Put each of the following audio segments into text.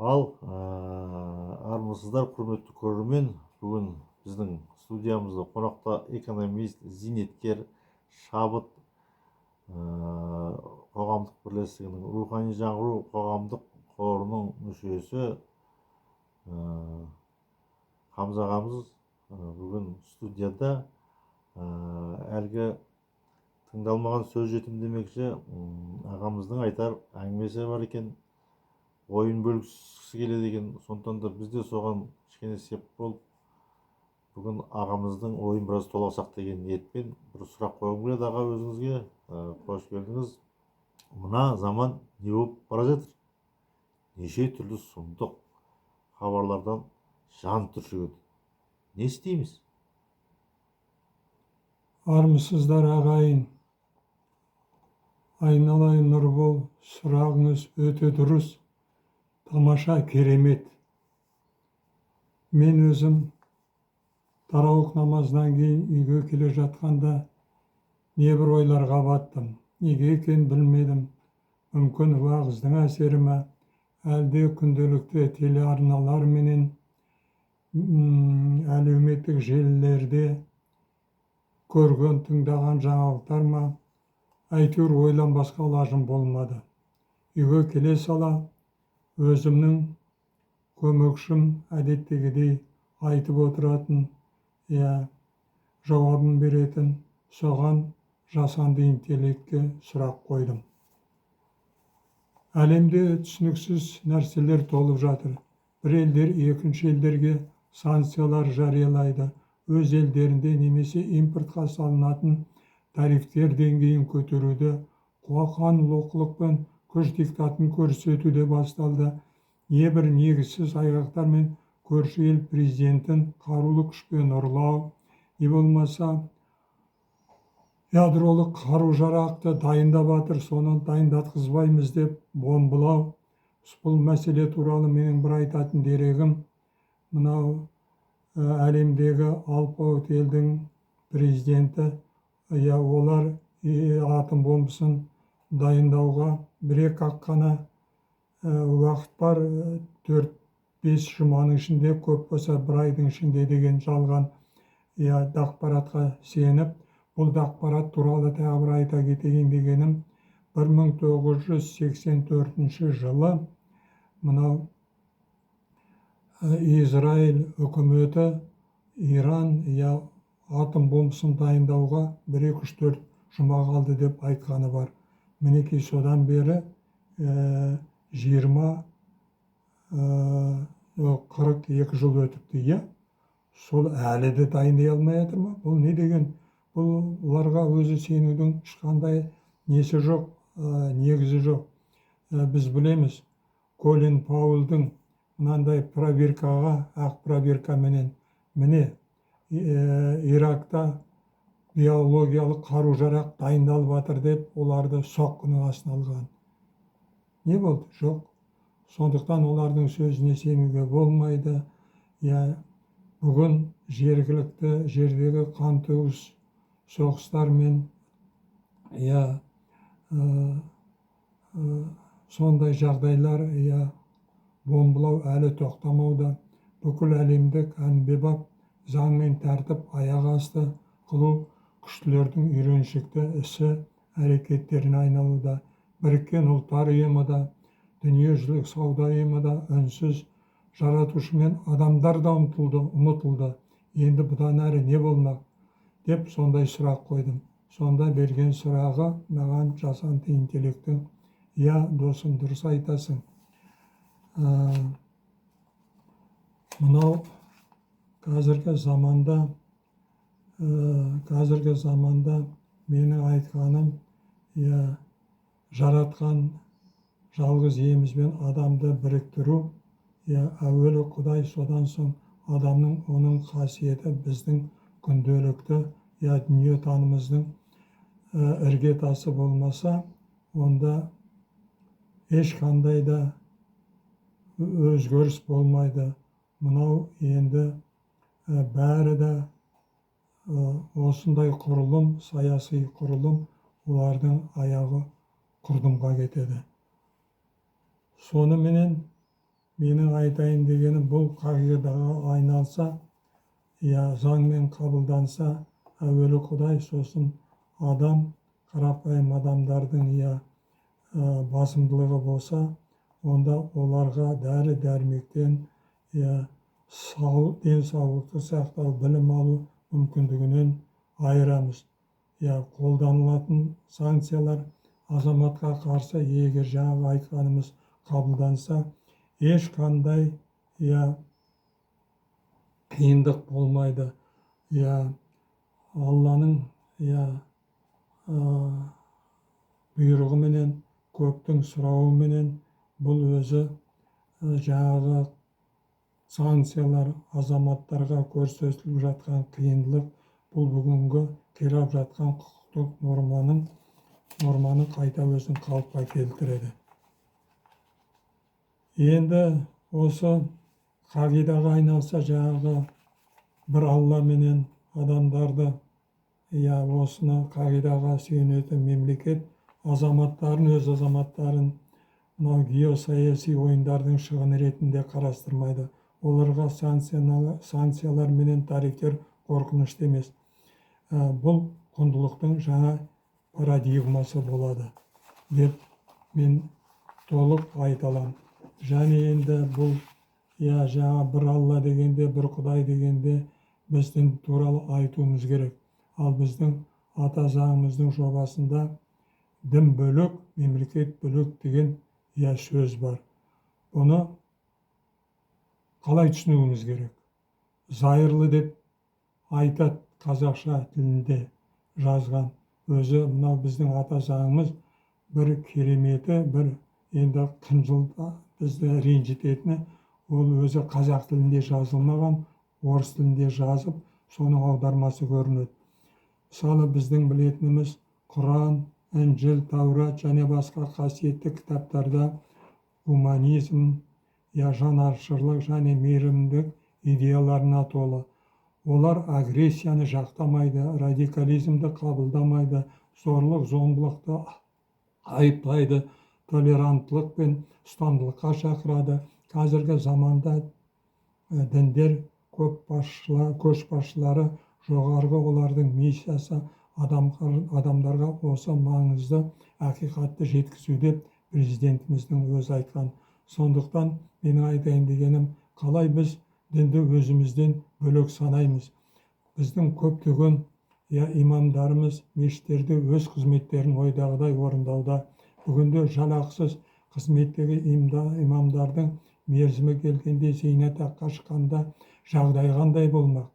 Ал армысыздар, құрметті көрермен! Бүгін біздің студиямызда қонақта экономист, зейнеткер, Шабыт қоғамдық бірлестігінің, Рухани жаңғыру қоғамдық қорының мүшесі Хамза ағамыз бүгін студияда. Әлгі тыңдалмаған сөз жетім демекші, ағамыздың айтар әңгімесі бар екен, ойын бөліскісі келеді екен. Сондықтан да біз де соған кішкене сеп болып, бүгін ағамыздың ойын біраз толғасақ деген ниетпен бір сұрақ қойғым келеді, аға, өзіңізге. Қош келдіңіз! Мына заман не болып бара жатыр? Неше түрлі сұмдық хабарлардан жан түршігеді. Не істейміз? Армысыздар, ағайын! Айналайын, Нұрбол, сұрағыңыз өте дұрыс, тамаша, керемет. Мен өзім тарауых намазынан кейін үйге келе жатқанда небір ойларға баттым. Неге екенін білмедім. Мүмкін, уағыздың әсері ме, әлде күнделікті телеарналар менен әлеуметтік желілерде көрген, тыңдаған жаңалықтар ма, әйтеуір ойланбасқа лажым болмады. Үйге келе сала өзімнің көмекшім, әдеттегідей айтып отыратын, иә, жауабын беретін, соған, жасанды интеллектке сұрақ қойдым. Әлемде түсініксіз нәрселер толып жатыр. Бір елдер екінші елдерге санкциялар жариялайды, өз елдерінде немесе импортқа салынатын тарифтер деңгейін көтеруді, қоқан лоқылық пен күш диктатын көрсету де басталды. Небір негізсіз айғақтармен көрші ел президентін қарулы күшпен ұрлау, не болмаса ядролық қару жарақты дайындап жатыр, соны дайындатқызбаймыз деп бомбалау. Бұл мәселе туралы менің бір айтатын дерегім: мынау әлемдегі алпауыт елдің президенті, иә, олар атом бомбасын дайындауға бір екі ақ қана уақыт бар, 4-5 жұманың ішінде, көп болса бір айдың ішінде деген жалған, иә, дақпаратқа сеніп. Бұл дақпарат туралы тағы бір айта кетейін дегенім: 1984 жылы мынау Израиль үкіметі Иран, иә, атом бомбасын дайындауға 1, 2, 3, 4 жұма қалды деп айтқаны бар. Мінекей, содан бері 20, 42 жыл өтіпті, иә. Сол әлі де дайындай алмай жатыр ма? Бұл не деген? Бұл оларға өзі сенудің ешқандай несі жоқ, негізі жоқ. Біз білеміз, Колин Пауэллдің мынандай пробиркаға, ақ пробиркаменен, міне, Иракта биологиялық қару жарақ дайындалып жатыр деп, оларды соққының астына алған. Не болды? Жоқ. Сондықтан олардың сөзіне сенуге болмайды, иә. Бүгін жергілікті жердегі қантөгіс соғыстар мен, иә, сондай жағдайлар, иә, бомбалау әлі тоқтамауда. Бүкіл әлемдік әмбебап заң мен тәртіп аяқ асты қылу күштілердің үйреншікті ісі әрекеттеріне айналуда. Біріккен Ұлттар Ұйымы да, Дүниежүзілік сауда ұйымы да үнсіз. Жаратушы мен адамдар да ұмытылды, ұмытылды. Енді бұдан әрі не болмақ деп сондай сұрақ қойдым. Сонда берген сұрағы маған жасанды интеллекттің: «Иә, досым, дұрыс айтасың. Мынау қазіргі заманда менің айтқаным, иә, жаратқан жалғыз иемізбен адамды біріктіру, иә, әуелі Құдай, содан соң адамның, оның қасиеті біздің күнделікті, иә, дүниетанымыздың іргетасы болмаса, онда ешқандай да өзгеріс болмайды. Мынау енді бәрі де осындай құрылым, саяси құрылым, олардың аяғы құрдымға кетеді. Соныменен Менің айтайын дегенім, бұл қағидаға айналса, я заңмен қабылданса, әуелі Құдай, сосын адам, қарапайым адамдардың я басымдылығы болса, онда оларға дәрі-дәрмектен, я денсаулықты сақтау, білім алу мүмкіндігінен айырамыз. Я қолданылатын санкциялар азаматқа қарсы, егер жаңағы айтқанымыз қабылданса, ешқандай я қиындық болмайды. Я Алланың я бұйрығыменен, көптің сұрауыменен бұл өзі жаңағы санкциялар, азаматтарға көрсетіліп жатқан қиындық, бұл бүгінгі қирап жатқан құқықтық норманы қайта өзін қалыпқа келтіреді. Енді осы қағидаға айналса, жаңағы бір Алла менен адамдарды, я осыны қағидаға сүйенетін мемлекет азаматтарын, өз азаматтарын мынау геосаяси ойындардың шығыны ретінде қарастырмайды. Оларға санкциялар менен тарифтер қорқынышты емес. Бұл құндылықтың жаңа парадигмасы болады деп мен толық айта аламын. Және енді бұл я жаңа бір Алла дегенде, бір Құдай дегенде біздің туралы айтуымыз керек. Ал біздің ата заңымыздың жобасында дін бөлек, мемлекет бөлек деген я сөз бар. Бұны қалай түсінуіміз керек? Зайырлы деп айтады қазақша тілінде жазған. Өзі мынау біздің ата заңымыз бір кереметі, бір енді қынжылта бізді ренжітетіні, ол өзі қазақ тілінде жазылмаған, орыс тілінде жазып, соның аудармасы көрінеді. Мысалы, біздің білетініміз Құран, Інжіл, Таурат және басқа қасиетті кітаптарда гуманизм, я жанашырлық және мейірімдік идеяларына толы. Олар агрессияны жақтамайды, радикализмді қабылдамайды, зорлық, зомбылықты айыптайды, толеранттылық пен ұстамдылыққа шақырады. Қазіргі заманда діндер көшбасшылары жоғарғы, олардың миссиясы адамдарға осы маңызды ақиқатты жеткізу деп президентіміздің өзі айтқан. Сондықтан менің айтайын дегенім, қалай біз дінді өзімізден бөлек санаймыз? Біздің көптеген я имамдарымыз мешіттерде өз қызметтерін ойдағыдай орындауда. Бүгінде жалақысыз қызметтегі имамдардың мерзімі келгенде, зейнетақыға шыққанда жағдай қандай болмақ?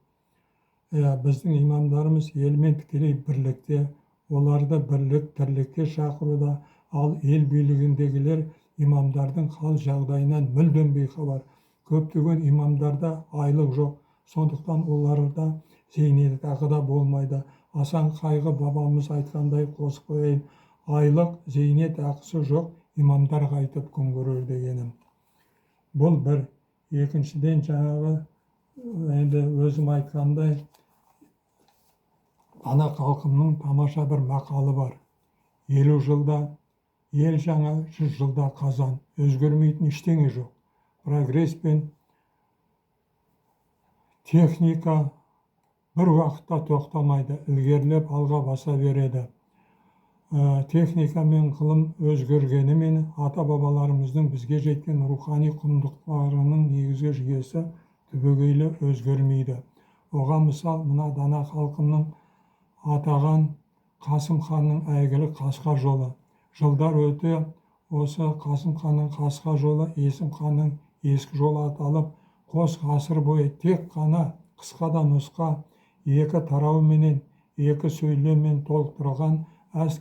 Біздің имамдарымыз елмен тікелей бірлікте, оларды бірлік тірлікке шақыруда, ал ел билігіндегілер имамдардың хал жағдайынан мүлдем бейхабар. Көптеген имамдарда айлық жоқ, сондықтан оларда зейнетақы да болмайды. Асан Қайғы бабамыз айтқандай қосып қояйын, айлық зейнетақысы жоқ имамдар қайтып күн көрер дегенім. Бұл бір. Екіншіден, жаңағы енді өзім айтқандай, ана халқымның тамаша бір мақалы бар. 50 жылда ел жаңа, 100 жылда қазан. Өзгермейтін ештеңе жоқ. Прогресс пен техника бір уақытта тоқтамайды, ілгерілеп алға баса береді. Техника мен ғылым өзгергенімен ата-бабаларымыздың бізге жеткен рухани құндылықтарының негізгі жүйесі түбегейлі өзгермейді. Оған мысал мына дана халқымның атаған Қасым ханның әйгілі Қасқа жолы. Жылдар өте осы Қасым ханның Қасқа жолы Есім ханның ескі жолы аталып, қос ғасыр бойы тек қана қысқа да нұсқа екі тарауменен, екі сөйлеммен толықтырылған Әз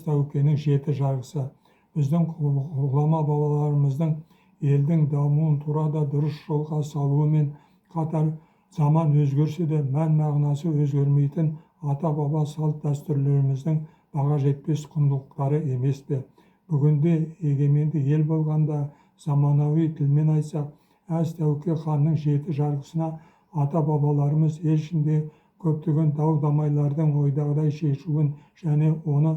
Тәукенің жеті жарғысы. Біздің ғұлама бабаларымыздың елдің дамуын тура да дұрыс жолға салуымен қатар заман өзгерсе де мән мағынасы өзгермейтін ата-баба салт дәстүрлеріміздің баға жетпес құндылықтары емес пе? Бүгінде егеменді ел болғанда заманауи тілмен айтсақ, Әз Тәуке ханның жеті жарғысына ата-бабаларымыз ел ішінде көптеген дау-дамайлардың ойдағыдай шешуін және оны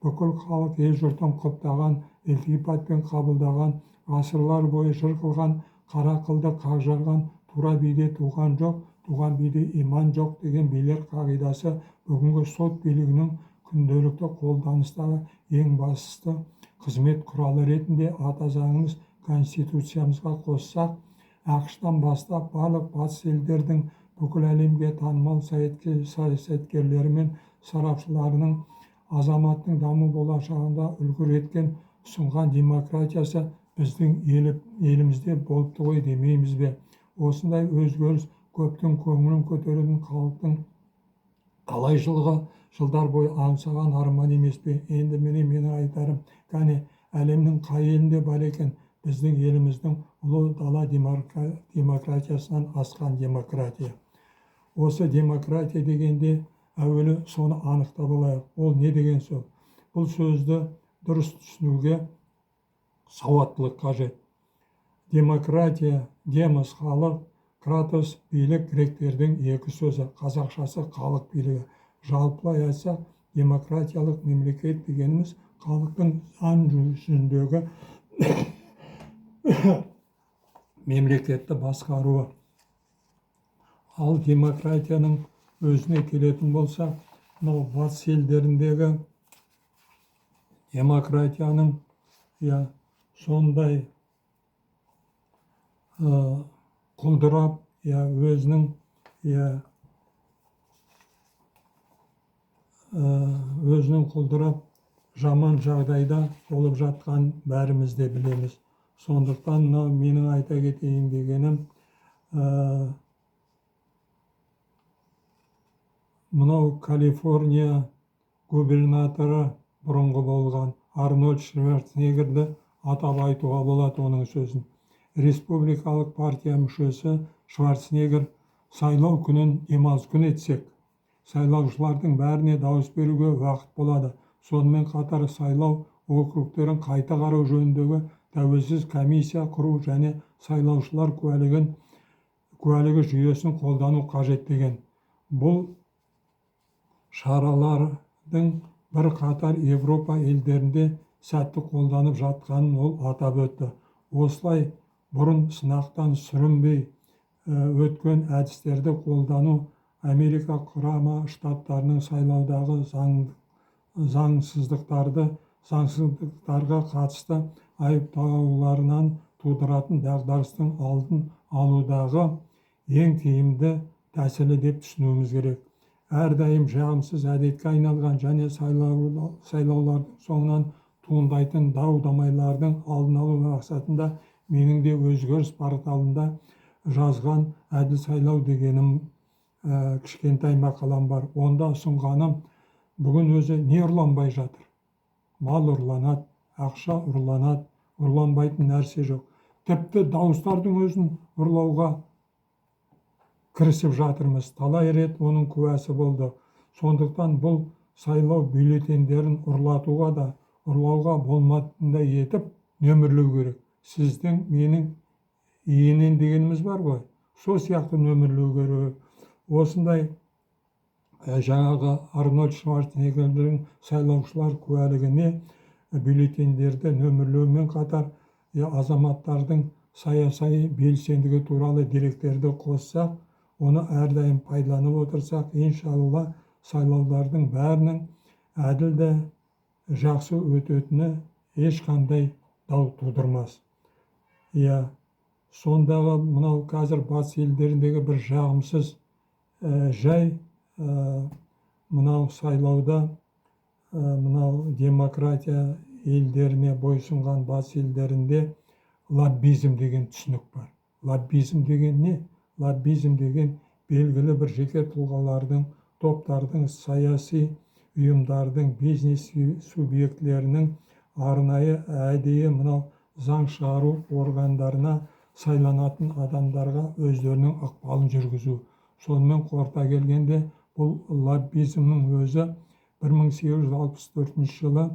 бүкіл халық ел жұртын құптаған, ілтипатпен қабылдаған Ғасырлар бойы жыр қылған, қара қылды қақ жарған тура биде туған жоқ, туған биде иман жоқ деген билер қағидасы бүгінгі сот билігінің күнделікті қолданыстағы ең басты қызмет құралы ретінде ата заңымыз Конституциямызға қоссақ, АҚШ-тан бастап барлық батыс елдердің бүкіл әлемге танымал саясаткерлері мен сарапшыларының азаматтың даму болашағында үлгі еткен ұсынған демократиясы біздің елімізде болыпты ғой демейміз бе? Осындай өзгеріс көптің көңілін көтеретін, халықтың талай жылдар бойы аңсаған арман емес пе? Енді міне, менің айтарым, кәне, әлемнің қай елінде бар екен біздің еліміздің ұлы дала демократиясынан асқан демократия? Осы демократия дегенде әуелі соны анықтап алайық. Ол не деген сөз? Бұл сөзді дұрыс түсінуге сауаттылық қажет. Демократия — демос халық, кратос билік, гректердің екі сөзі, қазақшасы халық билігі. Жалпылай айтсақ, демократиялық мемлекет дегеніміз халықтың заң жүзіндегі мемлекетті басқаруы. Ал демократияның өзіне келетін болсақ, мынау батыс елдеріндегі демократияның, иә, сондай құлдырап, иә, өзінің, иә, өзінің құлдырап жаман жағдайда болып жатқан бәріміз де білеміз. Сондықтан мынау менің айта кетейін дегенім, мынау Калифорния губернаторы бұрынғы болған Арнольд Шварценеггерді атап айтуға болады, оның сөзін. Республикалық партия мүшесі Шварценеггер: «Сайлау күнін демалыс күн етсек, сайлаушылардың бәріне дауыс беруге уақыт болады. Сонымен қатар сайлау округтерін қайта қарау жөніндегі тәуелсіз комиссия құру және сайлаушылар куәлігі жүйесін қолдану қажет», — деген. Бұл шаралардың бірқатар Европа елдерінде сәтті қолданып жатқанын ол атап өтті. Осылай бұрын сынақтан сүрінбей өткен әдістерді қолдану Америка Құрама Штаттарының сайлаудағы заңсыздықтарға қатысты айыптауларынан тудыратын дағдарыстың алдын алудағы ең тиімді тәсілі деп түсінуіміз керек. Әрдайым жағымсыз әдетке айналған және сайлаулардың соңынан туындайтын дау-дамайлардың алдын алу мақсатында менің де өзгеріс порталында жазған «Әділ сайлау» дегенім, кішкентай мақалам бар. Онда ұсынғаным: бүгін өзі не ұрланбай жатыр? Мал ұрланады, ақша ұрланады, ұрланбайтын нәрсе жоқ. Тіпті дауыстардың өзін ұрлауға кірісіп жатырмыз, талай рет оның куәсі болды. Сондықтан бұл сайлау бюллетендерін ұрлатуға да, ұрлауға болмайтындай етіп нөмірлеу керек. Сіздің, менің ИНН дегеніміз бар ғой, сол сияқты нөмірлеу керек. Осындай жаңағы Арнольд Шварценеггердің сайлаушылар куәлігіне бюллетендерді нөмірлеумен қатар, азаматтардың саяси белсендігі туралы деректерді қоссақ, оны әрдайым пайдаланып отырсақ, иншалла, сайлаулардың бәрінің әділ де жақсы өтетіні ешқандай дау тудырмас. Иә, сондағы мынау қазір батыс елдеріндегі бір жағымсыз жай, мынау сайлауда, мынау демократия елдеріне бойсұнған батыс елдерінде лоббизм деген түсінік бар. Лоббизм деген не? Лоббизм деген белгілі бір жеке тұлғалардың, топтардың, саяси ұйымдардың, бизнес субъектілерінің арнайы, әдейі мынау заң шығару органдарына сайланатын адамдарға өздерінің ықпалын жүргізу. Сонымен қорыта келгенде, бұл лоббизмнің өзі 1864 жылы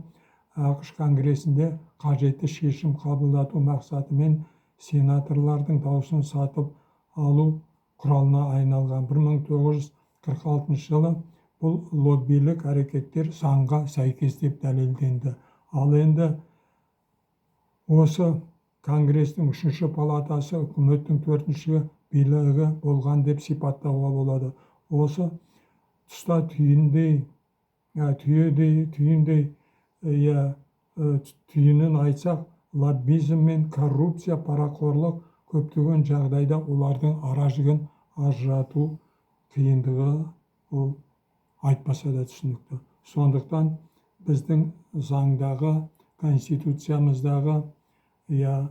АҚШ Конгресінде қажетті шешім қабылдату мақсатымен сенаторлардың даусын сатып алу құралына айналған. 1946 жылы бұл лоббилік әрекеттер заңға сәйкес деп дәлелденді. Ал енді осы Конгрестің үшінші палатасы үкіметтің төртінші билігі болған деп сипаттауға болады. Осы тұста түйіндей, түйедей, түйіндей, иә, түйінін айтсақ, лоббизм мен коррупция, парақорлық көптеген жағдайда олардың ара жігін ажырату қиындығы ол айтпаса да түсінікті. Сондықтан біздің заңдағы, конституциямыздағы, иә,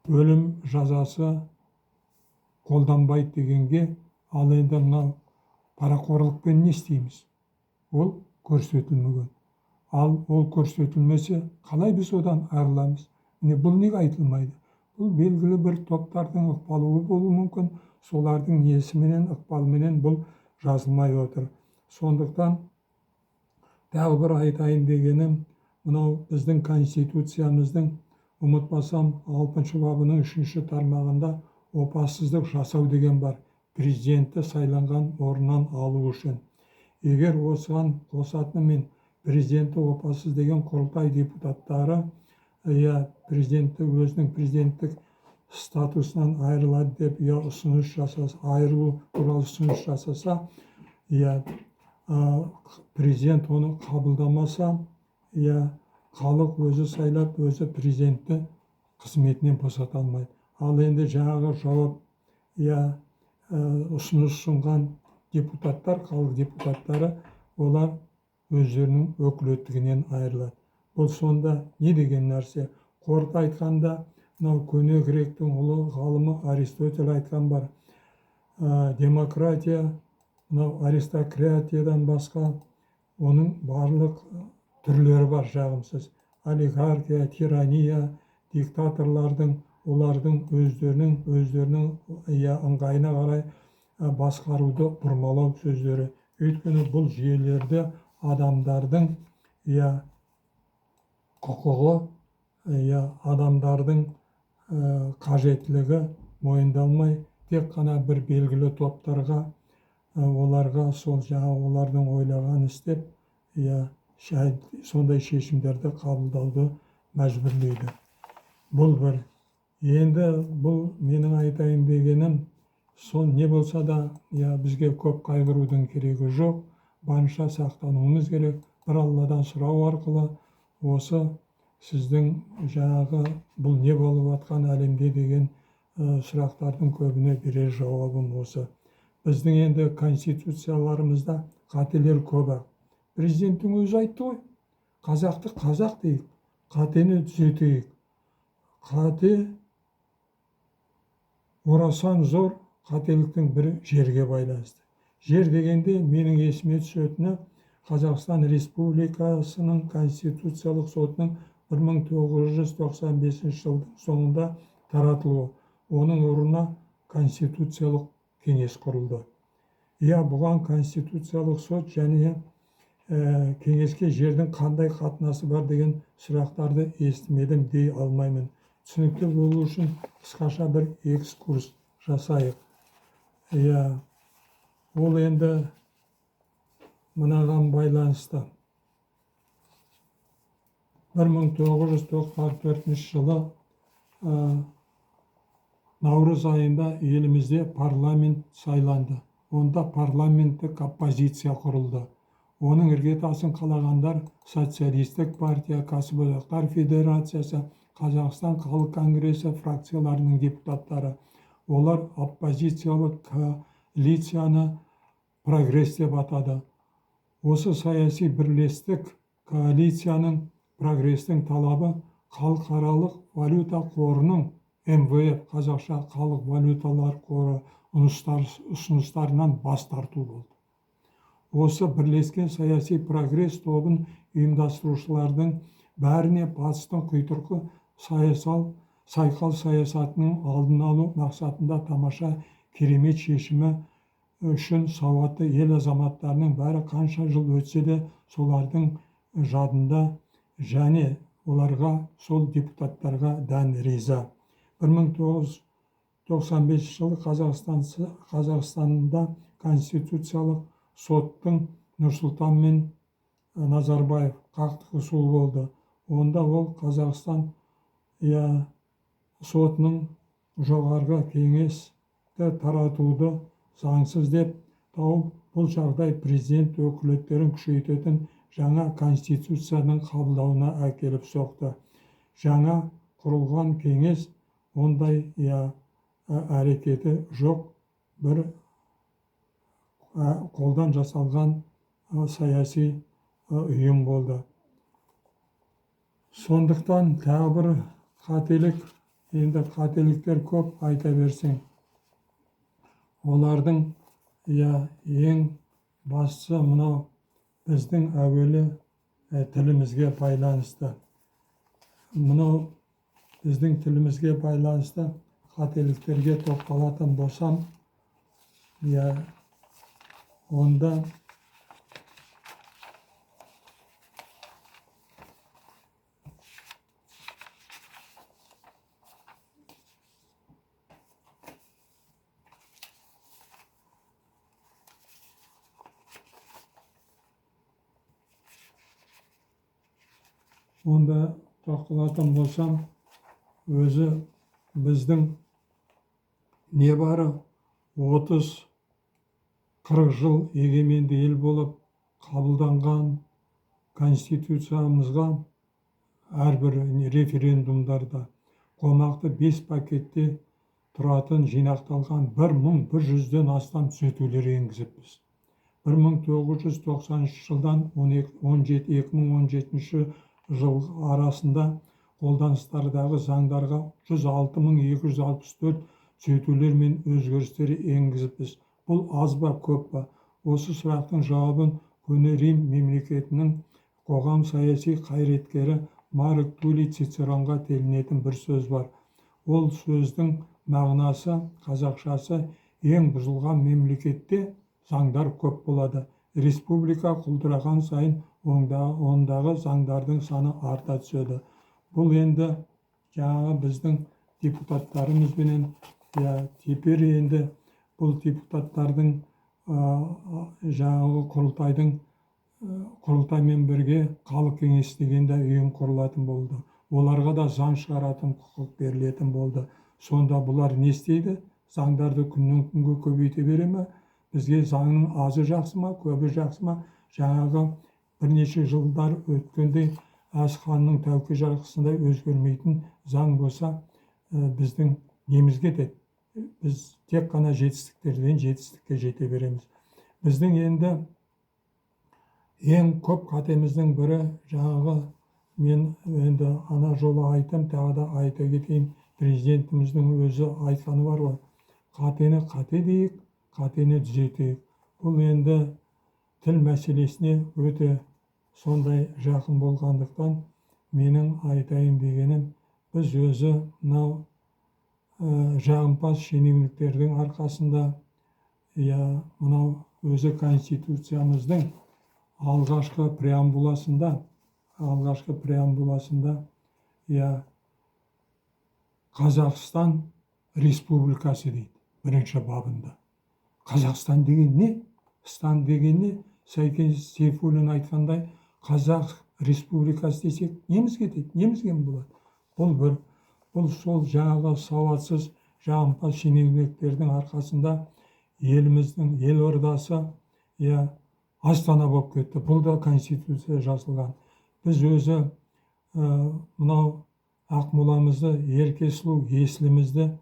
өлім жазасы қолданбайды дегенге, ал енді мынау парақорлықпен не істейміз? Ол көрсетілмеген. Ал ол көрсетілмесе, қалай біз одан арыламыз? Міне, бұл неге айтылмайды? Бұл белгілі бір топтардың ықпалы болуы мүмкін, солардың несіменен, ықпалыменен бұл жазылмай отыр. Сондықтан тағы бір айтайын дегенім, мынау біздің конституциямыздың, ұмытпасам, 6-бабының 3-тармағында опасыздық жасау деген бар, президентті сайланған орнынан алу үшін. Егер осыған қосатыны мен президентті опасыз деген құрылтай депутаттары, иә, президентті өзінің президенттік статусынан айырылады деп, иә, ұсыныс жасаса, айырылу туралы ұсыныс жасаса, иә, президент оны қабылдамаса, иә, халық өзі сайлап, өзі президентті қызметінен босата алмайды. Ал енді жаңағы жауап, иә, ұсыныс ұсынған депутаттар, халық депутаттары, олар өздерінің өкілеттігінен айырылады. Бұл сонда не деген нәрсе? Қорыта айтқанда, мынау көне гректің ұлы ғалымы Аристотель айтқан бар, демократия мынау аристократиядан басқа оның барлық түрлері бар, жағымсыз олигархия, тирания, диктаторлардың, олардың өздерінің, иә, ыңғайына қарай басқаруды бұрмалау сөздері. Өйткені бұл жүйелерде адамдардың, иә, құқығы, иә, адамдардың қажеттілігі мойындалмай, тек қана бір белгілі топтарға, оларға сол жаңа олардың ойлағанын істеп, иә, сондай шешімдерді қабылдауды мәжбүрлейді. Бұл бір. Енді бұл менің айтайын дегенім сол. Не болса да, иә, бізге көп қайғырудың керегі жоқ, барынша сақтануымыз керек. Бір Алладан сұрау арқылы осы сіздің жаңағы бұл не болып жатқан әлемде деген сұрақтардың көбіне берер жауабым осы. Біздің енді конституцияларымызда қателер көп ақ. Президенттің өзі айтты ғой, қазақты қазақ дейік, қатені түзетейік. Қате орасан зор қателіктің бірі жерге байланысты. Жер дегенде менің есіме түсетіні Қазақстан Республикасының Конституциялық сотының 1995 жылдың соңында таратылуы, оның орнына Конституциялық кеңес құрылды. Иә, бұған Конституциялық сот және кеңеске жердің қандай қатынасы бар деген сұрақтарды естімедім дей алмаймын. Түсінікті болу үшін қысқаша бір экскурс жасайық. Иә, ол енді мынаған байланысты. 1994 жылы наурыз айында елімізде парламент сайланды. Онда парламенттік оппозиция құрылды. Оның іргетасын қалағандар Социалистік партия, Кәсіподақтар федерациясы, Қазақстан халық конгресі фракцияларының депутаттары. Олар оппозициялық коалицияны «Прогресс» деп атады. Осы саяси бірлестік, коалицияның, «Прогрестің» талабы Халықаралық валюта қорының, МВФ, қазақша Халық валюталар қоры, ұсыныстарынан бас тарту болды. Осы бірлескен саяси «Прогресс» тобын ұйымдастырушылардың бәріне батыстың құйтырқы сайқал саясатының алдын алу мақсатында тамаша керемет шешімі үшін сауатты ел азаматтарының бәрі қанша жыл өтсе де солардың жадында және оларға, сол депутаттарға дән риза. 1995 жылы Қазақстанда Конституциялық соттың Нұрсұлтан мен Назарбаев қақтығысуы болды. Онда ол Қазақстан, иә, сотының Жоғарғы Кеңесті таратуды заңсыз деп тауып, бұл жағдай президент өкілеттерін күшейтетін жаңа конституцияның қабылдауына әкеліп соқты. Жаңа құрылған кеңес ондай әрекеті жоқ бір қолдан жасалған саяси ұйым болды. Сондықтан тағы бір қателік, енді қателіктер көп айта берсең, олардың ең бастысы мынау біздің әуелі тілімізге байланысты. Мынау біздің тілімізге байланысты қателіктерге тоқталатын болсам, онда тоқталатын болсам, өзі біздің небары 30-40 жыл егеменді ел болып қабылданған конституциямызға әрбір референдумдарда қомақты 5 пакетте тұратын жинақталған 1100-ден астам түзетулер енгізіппіз. 1993 жылдан 2017 жыл арасында қолданыстардағы заңдарға 106 264 түзетулер мен өзгерістер енгізіппіз. Бұл аз ба, көп па? Осы сұрақтың жауабын көне Рим мемлекетінің қоғам саяси қайраткері Марк Тулли Цицеронға телінетін бір сөз бар. Ол сөздің мағынасы, қазақшасы: ең бұзылған мемлекетте заңдар көп болады. Республика құлдыраған сайын ондағы заңдардың саны арта түседі. Бұл енді жаңағы біздің депутаттарымызбенен, теперь енді бұл депутаттардың жаңағы құрылтайдың, құрылтаймен бірге халық кеңесі деген де ұйым құрылатын болды. Оларға да заң шығаратын құқық берілетін болды. Сонда бұлар не істейді? Заңдарды күннен күнге көбейте бере ме? Бізге заңның азы жақсы ма, көбі жақсы ма? Жаңағы бірнеше жылдар өткенде Әз ханның тәуке жарғысындай өзгермейтін заң болса, біздің неміз кетеді? Біз тек қана жетістіктерден жетістікке жете береміз. Біздің енді ең көп қатеміздің бірі, жаңағы мен енді ана жолы айттым, тағы да айта кетейін, президентіміздің өзі айтқаны бар ғой: қатені қате дейік, қатені түзетейік. Бұл енді тіл мәселесіне өте сондай жақын болғандықтан, менің айтайын дегенім, біз өзі мынау жағымпаз шенеуніктердің арқасында, мынау өзі конституциямыздың алғашқы преамбуласында Қазақстан Республикасы дейді бірінші бабында. Қазақстан деген не, стан деген не? Сәкен Сейфуллин айтқандай, Қазақ Республикасы десек, неміз кетеді, неміз кем болады? Бұл бір, бұл сол жаңағы сауатсыз жағымпаз шенеуніктердің арқасында еліміздің елордасы Астана болып кетті. Бұл да конституция жазылған. Біз өзі мынау Ақмоламызды, Ерке сұлу Есілімізді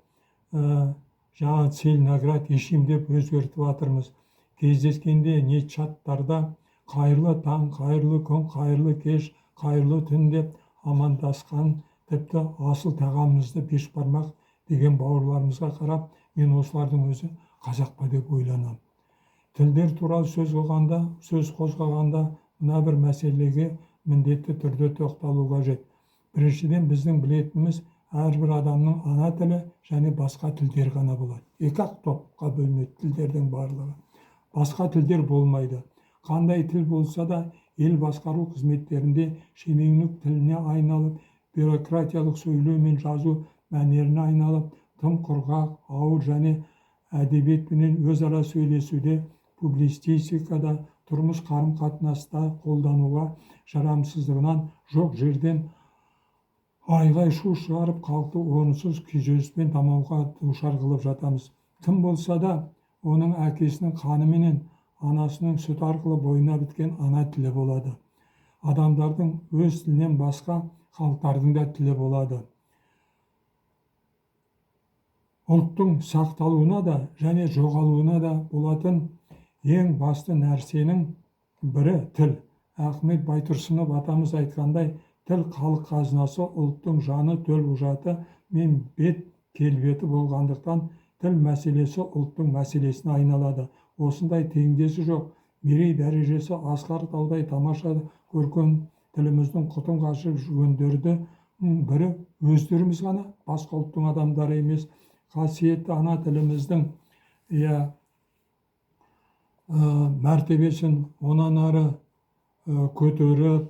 жаңа Целиноград, Ишим деп өзгертіп жатырмыз. Кездескенде не чаттарда қайырлы таң, қайырлы күн, қайырлы кеш, қайырлы түн деп амандасқан, тіпті асыл тағамымызды бешбармақ деген бауырларымызға қарап, мен осылардың өзі қазақ па деп ойланамын. Тілдер туралы сөз қозғағанда мына бір мәселеге міндетті түрде тоқталу қажет. Біріншіден, біздің білетініміз, әрбір адамның ана тілі және басқа тілдер ғана болады. Екі-ақ топқа бөлінеді тілдердің барлығы, басқа тілдер болмайды. Қандай тіл болса да, ел басқару қызметтерінде шенеунік тіліне айналып, бюрократиялық сөйлеу мен жазу мәнеріне айналып, тым құрғақ, ауыр және әдебиетпенен өзара сөйлесуде, публицистикада, тұрмыс қарым қатынаста қолдануға жарамсыздығынан жоқ жерден Айғай шу шығарып, халықты орынсыз күйзеліс пен дамауға душар қылып жатамыз. Кім болса да, оның әкесінің қаны менен анасының сүті арқылы бойына біткен ана тілі болады. Адамдардың өз тілінен басқа халықтардың да тілі болады. Ұлттың сақталуына да және жоғалуына да болатын ең басты нәрсенің бірі – тіл. Ахмет Байтұрсынов атамыз айтқандай, тіл – халық қазынасы, ұлттың жаны, төлқұжаты мен бет келбеті болғандықтан, тіл мәселесі ұлттың мәселесіне айналады. Осындай теңдесі жоқ, мерей дәрежесі асқар таудай тамаша көркем тіліміздің құтын қашырып жүргендердің бірі өздеріміз ғана, басқа ұлттың адамдары емес. Қасиетті ана тіліміздің, иә, мәртебесін онан ары көтеріп,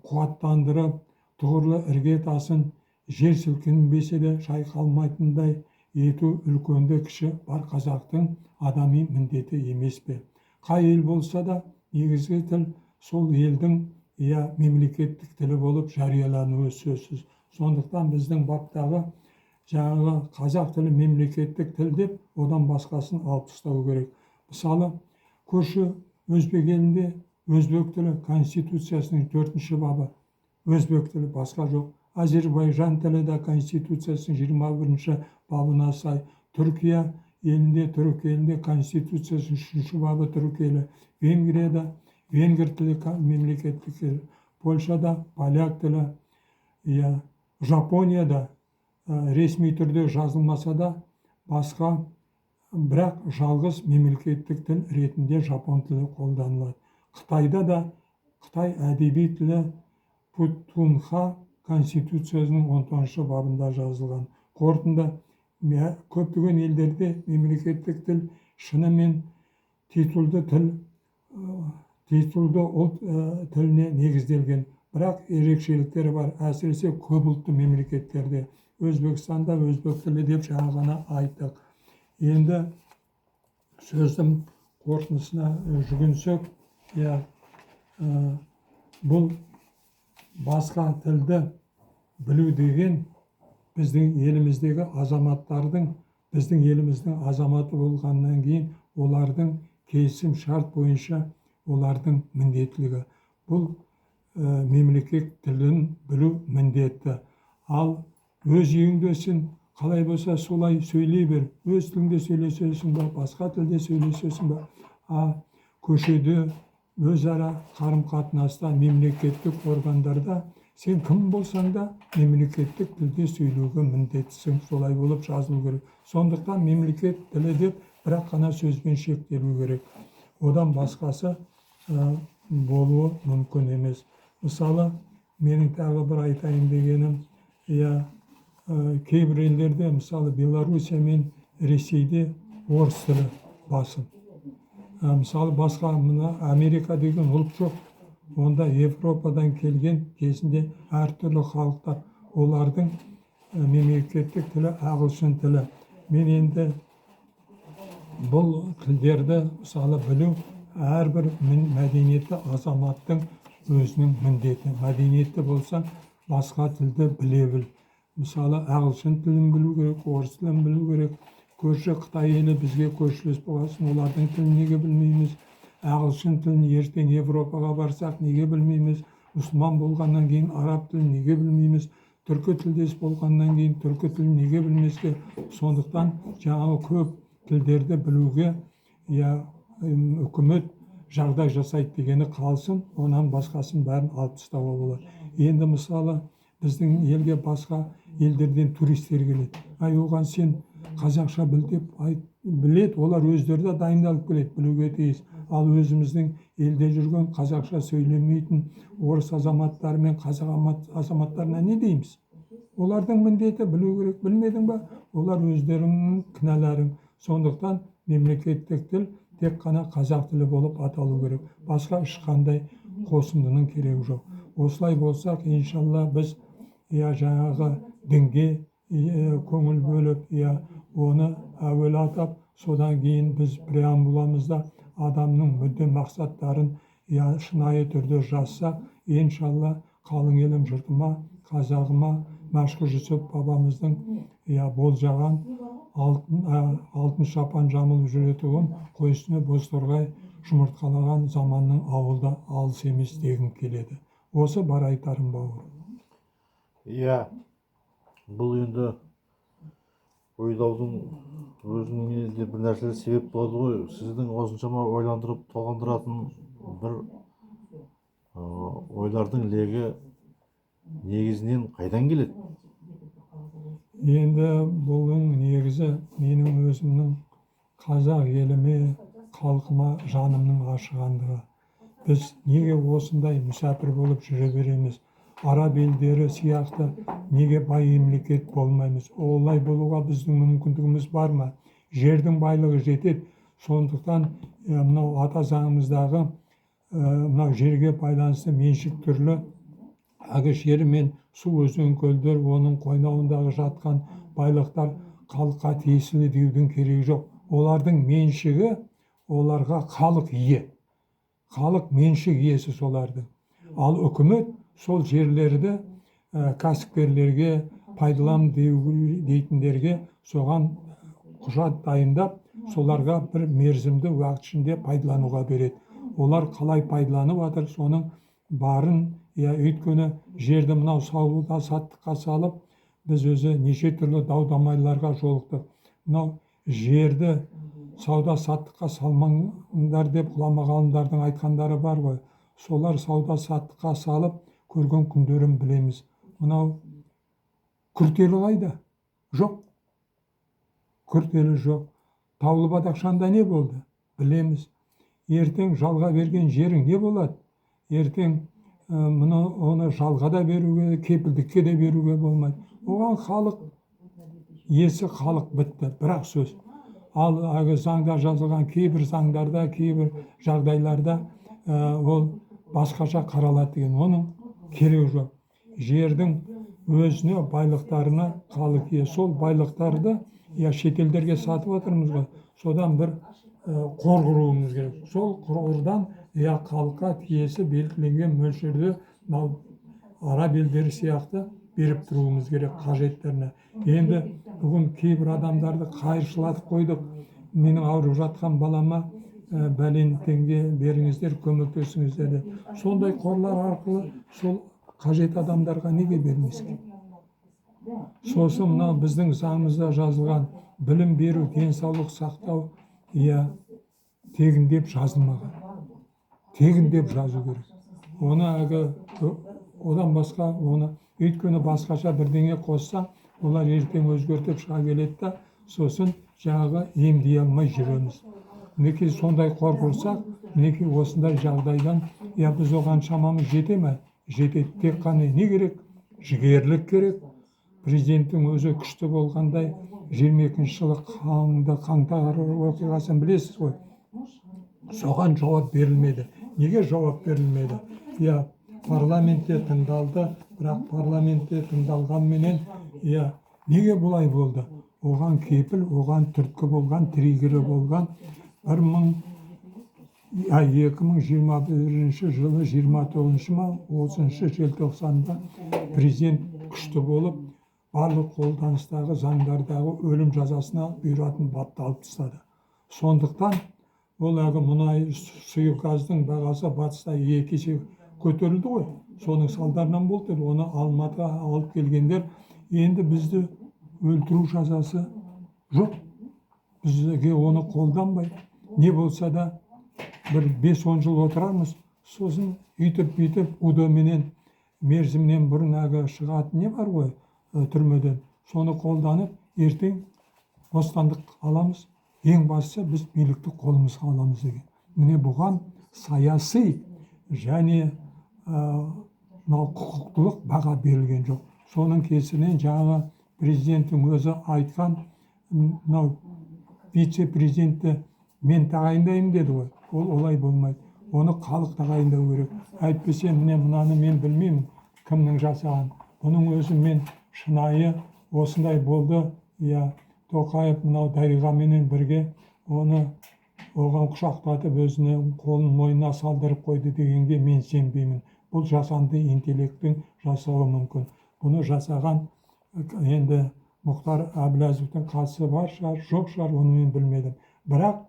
қуаттандырып, тұғырлы іргетасын жер сілкінбесе де шайқалмайтындай ету үлкенді кіші бар қазақтың адами міндеті емес пе? Қай ел болса да, негізгі тіл сол елдің, иә, мемлекеттік тілі болып жариялануы сөзсіз. Сондықтан біздің баптағы жаңағы қазақ тілі мемлекеттік тіл деп, одан басқасын алып тастау керек. Мысалы, көрші өзбек елінде өзбек тілі, конституциясының төртінші бабы өзбек тілі, басқа жоқ. Әзербайжан тілі де конституциясының 21-бабына сай. Түркия елінде, түрік елінде конституциясының үшінші бабы түрік елі. Венгрияда венгр тілі мемлекеттік тіл, Польшада поляк тілі, иә. Жапонияда ресми түрде жазылмаса да, басқа, бірақ жалғыз мемлекеттік тіл ретінде жапон тілі қолданылады. Қытайда да қытай әдеби тілі путунха конституциясының 19-бабында жазылған. Қорытынды: көптеген елдерде мемлекеттік тіл шынымен титулды тіл, титулды ұлт тіліне негізделген, бірақ ерекшеліктері бар, әсіресе көп ұлтты мемлекеттерде. Өзбекстанда өзбек тілі деп жаңа ғана айттық. Енді сөздің қорытындысына жүгінсек, иә, бұл басқа тілді білу деген біздің еліміздегі азаматтардың, біздің еліміздің азаматы болғаннан кейін, олардың келісім шарт бойынша олардың міндеттілігі. Бұл мемлекет тілін білу міндетті. Ал өз үйіңде сен қалай болса солай сөйлей бер, өз тіліңде сөйлесесің ба, басқа тілде сөйлесесің ба, а көшеде, өзара қарым қатынаста, мемлекеттік органдарда сен кім болсаң да, мемлекеттік тілде сөйлеуге міндеттісің. Солай болып жазылу керек. Сондықтан мемлекет тілі деп бір-ақ қана сөзбен шектелу керек, одан басқасы болуы мүмкін емес. Мысалы, менің тағы бір айтайын дегенім, иә, кейбір елдерде, мысалы, Белоруссия мен Ресейде орыс тілі басым. Мысалы, басқа мына Америка деген ұлт жоқ, онда Европадан келген кезінде әртүрлі халықтар, олардың мемлекеттік тілі ағылшын тілі. Мен енді бұл тілдерді, мысалы, білу әрбір мәдениетті азаматтың өзінің міндеті. Мәдениетті болсаң, басқа тілді біле біл. Мысалы, ағылшын тілін білу керек, орыс тілін білу керек. Көрші Қытай елі бізге көршілес болған, олардың тілін неге білмейміз? Ағылшын тілін ертең Европаға барсақ, неге білмейміз? Мұсылман болғаннан кейін араб тілін неге білмейміз? Түркі тілдес болғаннан кейін түркі тілін неге білмеске? Сондықтан жаңағы көп тілдерді білуге, иә, үкімет жағдай жасайды дегені қалсын, онан басқасын бәрін алып тастауға болады. Енді, мысалы, біздің елге басқа елдерден туристер келеді. Ай, оған сен қазақша біл деп айт, біледі олар, өздері де дайындалып келеді, білуге тиіс. Ал өзіміздің елде жүрген қазақша сөйлемейтін орыс азаматтары мен қазақ азаматтарына не дейміз? Олардың міндеті білу керек. Білмедің ба, олар өздеріңнің кінәларың. Сондықтан мемлекеттік тіл тек қана қазақ тілі болып аталу керек, басқа ешқандай қосындының керегі жоқ. Осылай болсақ, иншалла, біз, иә, жаңағы дінге көңіл бөліп, иә, оны әуелі атап, содан кейін біз преамбуламызда адамның мүдде мақсаттарын, иә, шынайы түрде жазсақ, иншалла. Қалың елім, жұртыма, қазағыма Мәшһүр Жүсіп бабамыздың, иә, болжаған алтын шапан жамылып жүретұғын, қой үстіне бозторғай жұмыртқалаған заманның ауылда алыс емес дегім келеді. Осы бар айтарым, бауырым. Иә, бұл енді ойлаудың өзіне де бір нәрселер себеп болады ғой. Сіздің осыншама ойландырып, толғандыратын бір ойлардың легі негізінен қайдан келеді? Енді бұның негізі менің өзімнің қазақ еліме, халқыма жанымның ашығандығы. Біз неге осындай мүсәпір болып жүре береміз? Араб елдері сияқты неге бай мемлекет болмаймыз? Олай болуға біздің мүмкіндігіміз бар ма? Жердің байлығы жетеді. Сондықтан мынау ата заңымыздағы мынау жерге байланысты меншік түрлі әлгі жер мен су, өзен, көлдер, оның қойнауындағы жатқан байлықтар халыққа тиесілі деудің керегі жоқ. Олардың меншігі, оларға халық ие, халық меншік иесі солардың. Ал үкімет сол жерлерді кәсіпкерлерге пайдалан дейтіндерге, соған құжат дайындап, соларға бір мерзімді уақыт ішінде пайдалануға береді. Олар қалай пайдаланып жатыр, соның барын, иә. Өйткені жерді мынау сауда саттыққа салып, біз өзі неше түрлі дау дамайларға жолықтық. Мынау жерді сауда саттыққа салмаңдар деп ғұлама ғалымдардың айтқандары бар ғой. Солар сауда саттыққа салып көрген күндерін білеміз. Мынау күртелі қайда? Жоқ, күртелі жоқ. Таулы Бадахшанда не болды, білеміз. Ертең жалға берген жерің не болады? Ертең мұны, оны жалға да беруге, кепілдікке де беруге болмайды. Оған халық иесі, халық, бітті, бір-ақ сөз. Ал әлгі заңда жазылған кейбір заңдарда, кейбір жағдайларда ол басқаша қаралады деген, оның керегі жоқ. Жердің өзіне, байлықтарына халық ие. Сол байлықтарды, я, шетелдерге сатып жатырмыз ғой. Содан бір қор құруымыз керек. Сол қордан, иә, халыққа тиесі белгіленген мөлшерде мынау араб елдері сияқты беріп тұруымыз керек қажеттеріне. Енді бүгін кейбір адамдарды қайыршылатып қойдық. Менің ауырып жатқан балама бәлен теңге беріңіздер, көмектесіңіздер деп. Сондай қорлар арқылы сол қажет адамдарға неге бермеске? Сосын мынау біздің заңымызда жазылған білім беру, денсаулық сақтау, иә, тегін деп жазылмаған. Тегін деп жазу керек оны. Әлгі одан басқа оны, өйткені басқаша бірдеңе қосса, олар ертең өзгертіп шыға келеді да, сосын жаңағы емдей алмай жүреміз. Мінекей, сондай қор құрсақ, мінекей, осындай жағдайдан, иә, біз оған шамамыз жете ме? Жетеді. Тек қана не керек? Жігерлік керек. Президенттің өзі күшті болғандай, 22-жылы қанды қаңтар оқиғасын білесіз ғой, соған жауап берілмеді. Неге жауап берілмеді? Иә, парламентте тыңдалды, бірақ парламентте тыңдалғанменен, иә, неге бұлай болды? Оған кепіл, оған түрткі болған, триггері болған бір мың 2021 жылы 29 ма, 30 желтоқсанда президент күшті болып, барлық қолданыстағы заңдардағы өлім жазасына бұйыратын бапты алып тастады. Сондықтан ол әлгі мұнай, сұйық газдың бағасы батыста 2 есе көтерілді ғой, соның салдарынан болды деді. Оны Алматыға алып келгендер, енді бізді өлтіру жазасы жоқ, бізге оны қолданбай, не болса да бір 5-10 жыл отырармыз, сосын үйтіп бүйтіп УДО менен мерзімінен бұрын әлгі шығатын не бар ғой түрмеден, соны қолданып, ертең бостандық аламыз, ең бастысы біз билікті қолымызға аламыз деген. Міне, бұған саяси және мынау құқықтылық баға берілген жоқ. Соның кесірінен жаңағы президенттің өзі айтқан мынау вице президентті мен тағайындаймын деді ғой, ол олай болмайды. Оны халық тағайындау керек. Әйтпесе, міне, мынаны мен білмеймін кімнің жасағанын. Бұның өзі мен шынайы осындай болды, иә, Тоқаев мынау Дариғаменен бірге оны оған құшақтатып, өзіне қолын мойнына салдырып қойды дегенге мен сенбеймін. Бұл жасанды интеллекттің жасауы мүмкін. Бұны жасаған енді Мұхтар Әблязовтың қатысы бар шығар, жоқ шығар, оны мен білмедім. Бірақ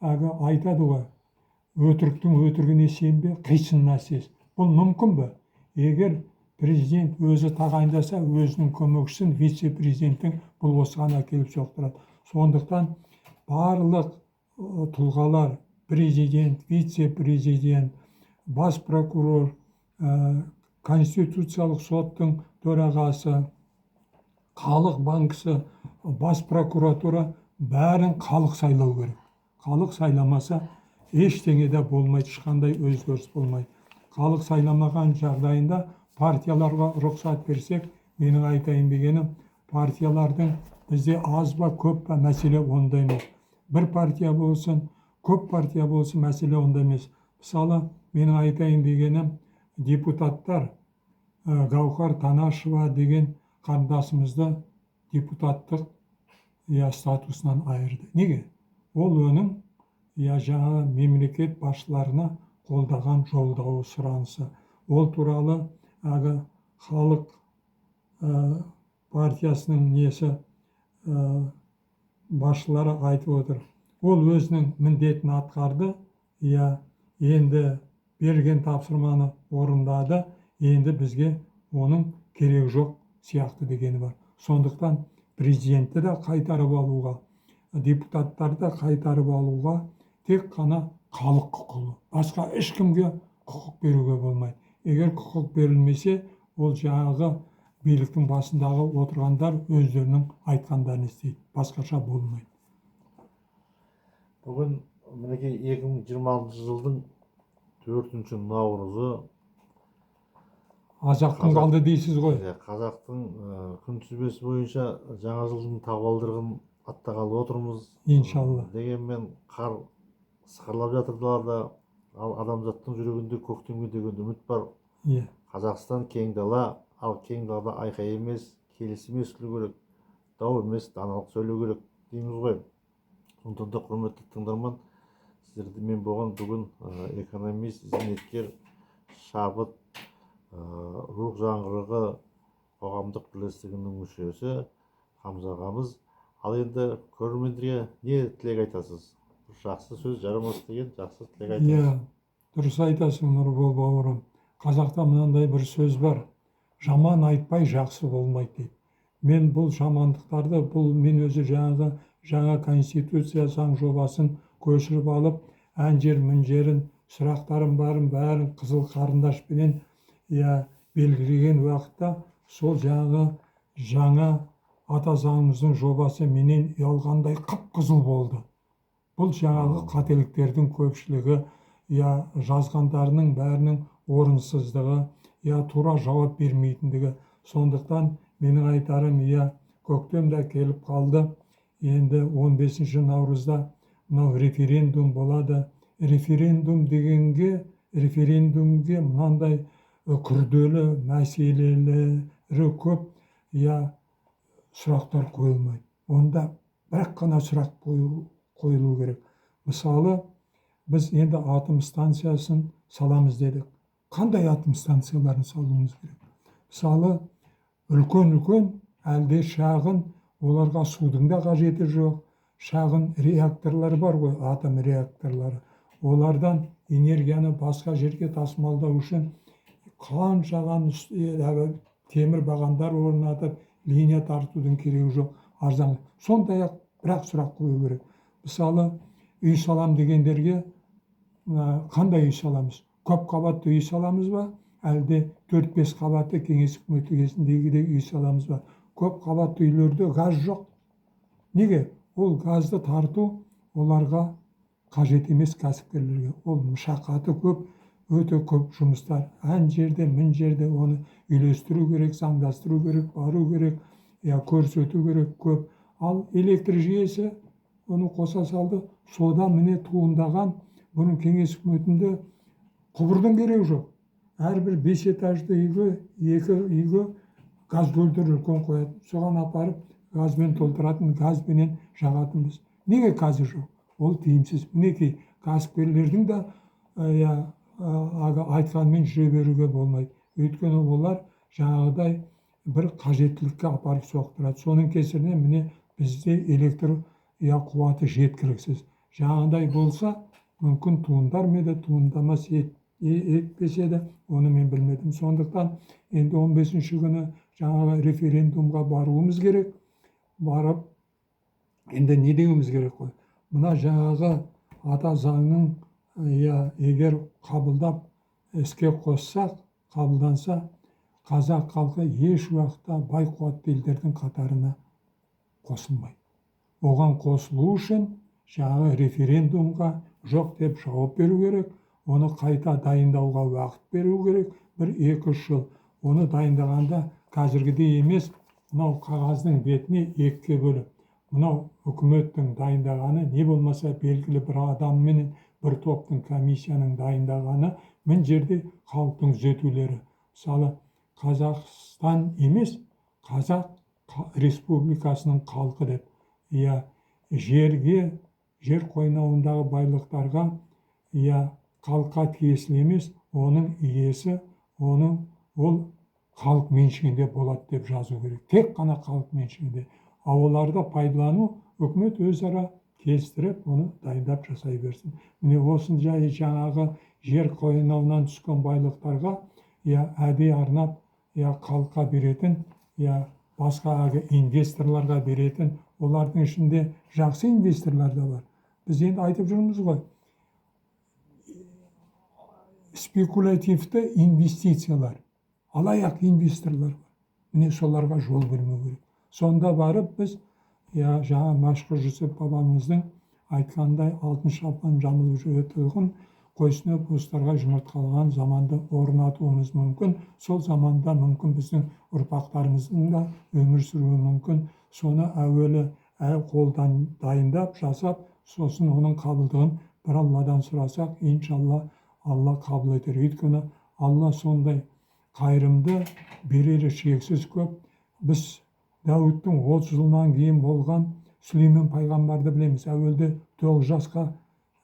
әлгі айтады ғой, өтіріктің өтірігіне сенбе, қисынына сес. Бұл мүмкін бе? Егер президент өзі тағайындаса өзінің көмекшісін, вице президенттің, бұл осыған әкеліп соқтырады. Сондықтан барлық тұлғалар, президент, вице президент, бас прокурор, конституциялық соттың төрағасы, халық банкісі, бас прокуратура, бәрін халық сайлау керек. Халық сайламаса, ештеңе де болмайды, ешқандай өзгеріс болмайды. Халық сайламаған жағдайында партияларға рұқсат берсек, менің айтайын дегенім, партиялардың бізде аз ба, көп па, мәселе онда емес. Бір партия болсын, көп партия болсын, мәселе онда емес. Мысалы, менің айтайын дегенім, депутаттар, Гаухар Танашева деген қарындасымызды депутаттық, иә, статусынан айырды. Неге? Ол оның, иә, жаңа мемлекет басшыларына қолдаған жолдауы, сұранысы. Ол туралы әлгі халық партиясының несі, басшылары айтып отыр. Ол өзінің міндетін атқарды, иә, енді берген тапсырманы орындады, енді бізге оның керегі жоқ сияқты дегені бар. Сондықтан президентті де қайтарып алуға, депутаттарды да қайтарып алуға тек қана халық құқылы, басқа ешкімге құқық беруге болмайды. Егер құқық берілмесе, ол жаңағы биліктің басындағы отырғандар өздерінің айтқандарын істейді, басқаша болмайды. Бүгін, мінекей, 2026 жылдың 4 наурызы. Аз ақ күн қалды дейсіз ғой. Иә, қазақтың күнтізбесі бойынша жаңа жылдың табалдырығын аттағалы отырмыз. Иншалла. Дегенмен қар сықырлап жатыр далада, ал адамзаттың жүрегінде көктемге деген үміт бар. Қазақстан кең дала, ал кең далада айқай емес, келісім естілу керек, дау емес, даналық сөйлеу керек дейміз ғой. Сондықтан да, құрметті тыңдарман, сіздермен болған бүгін экономист, зейнеткер, Шабыт рух жаңғырығы қоғамдық бірлестігінің мүшесі Хамза ағамыз. Ал енді көрермендерге не тілек айтасыз? Жақсы сөз жарамас деген жақсы тілек айтыңыз. Иә, дұрыс айтасың, Нұрбол бауырым. Қазақта мынандай бір сөз бар: «Жаман айтпай жақсы болмайды», – дейді. Мен бұл жамандықтарды, бұл мен өзі жаңағы жаңа конституция заң жобасын көшіріп алып, ән жер мін жерін, сұрақтарым барын бәрін қызыл қарындашпенен, иә, белгілеген уақытта, сол жаңағы жаңа ата заңымыздың жобасы менен ұялғандай қып қызыл болды. Бұл жаңағы қателіктердің көпшілігі, иә, жазғандарының бәрінің орынсыздығы, иә, тура жауап бермейтіндігі. Сондықтан менің айтарым, иә, көктем де келіп қалды, енді 15 наурызда мынау референдум болады. Референдум дегенге, референдумге мынандай күрделі мәселелері көп, иә, сұрақтар қойылмайды. Онда бір қана сұрақ қойылу керек. Мысалы, біз енді атом станциясын саламыз дедік. Қандай атом станцияларын салуымыз керек? Мысалы, үлкен үлкен әлде шағын? Оларға судың да қажеті жоқ. Шағын реакторлар бар ғой, атом реакторлары. Олардан энергияны басқа жерге тасымалдау үшін қаншаған темір бағандар орнатып, линия тартудың керегі жоқ, арзан. Сондай ақ бірақ сұрақ қою керек. Мысалы, үй салам дегендерге, қандай үй саламыз? Көп қабатты үй саламыз ба, әлде төрт бес қабатты кеңес үкіметі кезіндегідей үй саламыз ба? Көп қабатты үйлерде газ жоқ. Неге? Ол газды тарту оларға қажет емес, кәсіпкерлерге. Ол мұшаққаты көп, өте көп жұмыстар, ән жерде, мін жерде оны үйлестіру керек, заңдастыру керек, бару керек, иә, көрсету керек көп. Ал электр жүйесі оны қоса салды. Содан, міне, туындаған. Бұрын кеңес үкіметінде құбырдың керегі жоқ, әрбір бес этажды үйге, екі үйге газ бөлдіріп үлкен қоятын, соған апарып газбен толтыратын, газбенен жағатынбыз. Неге қазір жоқ? Ол тиімсіз. Мінекей, кәсіпкерлердің де, иә. айтқанмен жүре беруге болмайды. Өйткені олар жаңағыдай бір қажеттілікке апарып соқтырады. Соның кесірінен міне бізде электр қуаты жеткіліксіз. Жаңағыдай болса, мүмкін туындар ма еді, туындамас етпес еді, оны мен білмедім. Сондықтан енді 15 күні жаңағы референдумға баруымыз керек. Барып, енді не деуіміз керек қой? Мына жаңағы ата заңның, егер қабылдап іске қоссақ, қабылданса, қазақ халқы еш уақытта бай қуатты елдердің қатарына қосылмайды. Оған қосылу үшін жаңағы референдумға жоқ деп жауап беру керек. Оны қайта дайындауға уақыт беру керек, 1-2-3 жыл. Оны дайындағанда қазіргідей емес, мынау қағаздың бетіне екіге бөліп, мынау үкіметтің дайындағаны, не болмаса белгілі бір адамменен бір топтың, комиссияның дайындағаны, мына жерде халықтың түзетулері. Мысалы, Қазақстан емес, Қазақ Республикасының халқы деп, жерге, жер қойнауындағы байлықтарға, халыққа тиесілі емес, оның иесі, оның ол халық меншігінде болады деп жазу керек. Тек қана халық меншігінде. Ал оларды пайдалану үкімет өзара келістіріп, оны дайындап жасай берсін. Міне, осындай жаңағы жер қойнауынан түскен байлықтарға, әдейі арнап, халыққа беретін, басқа әлгі инвесторларға беретін, олардың ішінде жақсы инвесторлар да бар. Біз енді айтып жүрміз ғой, спекулятивті инвестициялар, алаяқ инвесторлар бар. Міне, соларға жол бермеу керек. Сонда барып біз, жаңа Мәшһүр Жүсіп бабамыздың айтқандай, алтын шапан жамылып жүретұғын қойсыны бостарға жұмыртқалаған заманды орнатуымыз мүмкін. Сол заманда мүмкін біздің ұрпақтарымыздың да өмір сүруі мүмкін. Соны әуелі қолдан дайындап жасап, сосын оның қабылдығын бір Алладан сұрасақ, иншалла, Алла қабыл етер. Өйткені Алла сондай қайырымды, берері шексіз көп. Біз Дәуіттің 30 жылынан кейін болған Сүлеймен пайғамбарды білеміз. Әуелде 9 жасқа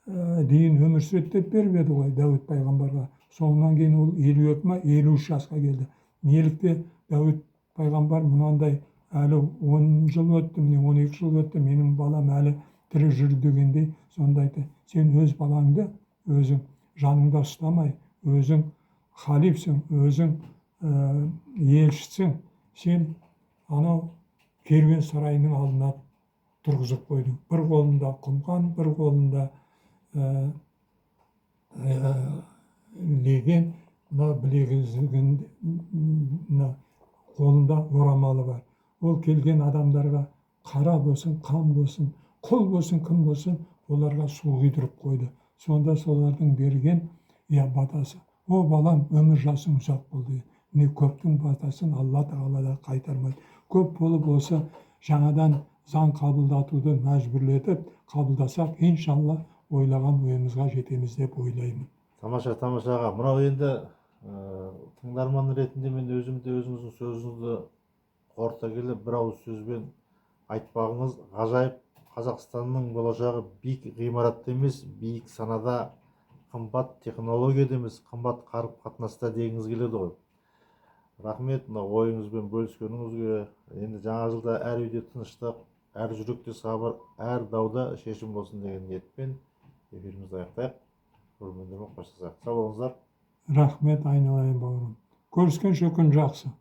дейін өмір сүреді деп беріп еді ғой Дәуіт пайғамбарға. Соңынан кейін ол 52 ма, 53 жасқа келді. Нелікте Дәуіт пайғамбар мынандай әлі 10 жыл өтті, міне 12 жыл өтті, менің балам әлі тірі жүр дегендей, сонда айтты: сен өз балаңды өзің жаныңда ұстамай, өзің халифсің, өзің елшісің, сен анау керуен сарайының алдына тұрғызып қойдың. Бір қолында құмған, бір қолында леген, мына білегізігінде, мына қолында орамалы бар. Ол келген адамдарға қара болсын, қан болсын, құл болсын, кім болсын, оларға су құйдырып қойды. Сонда солардың берген батасы: о балам, өмір жасың ұзақ болды. Міне, көптің батасын Алла тағала да қайтармайды. Көп болып осы жаңадан заң қабылдатуды мәжбүрлетіп қабылдасақ, иншалла, ойлаған ойымызға жетеміз деп ойлаймын. Тамаша, тамаша, аға. Мынау енді тыңдарман ретінде мен өзім де өзіңіздің сөзіңізді қорыта келе бір ауыз сөзбен айтпағыңыз ғажайып: Қазақстанның болашағы биік ғимаратта емес, биік санада, қымбат технологияда емес, қымбат қарым қатынаста дегіңіз келеді ғой. Рахмет мына ойыңызбен бөліскеніңізге. Енді жаңа жылда әр үйде тыныштық, әр жүректе сабыр, әр дауда шешім болсын деген ниетпен эфирімізді аяқтайық. Көрермендермен қоштасайық. Сау болыңыздар. Рахмет, айналайын бауырым, көріскенше, күн жақсы.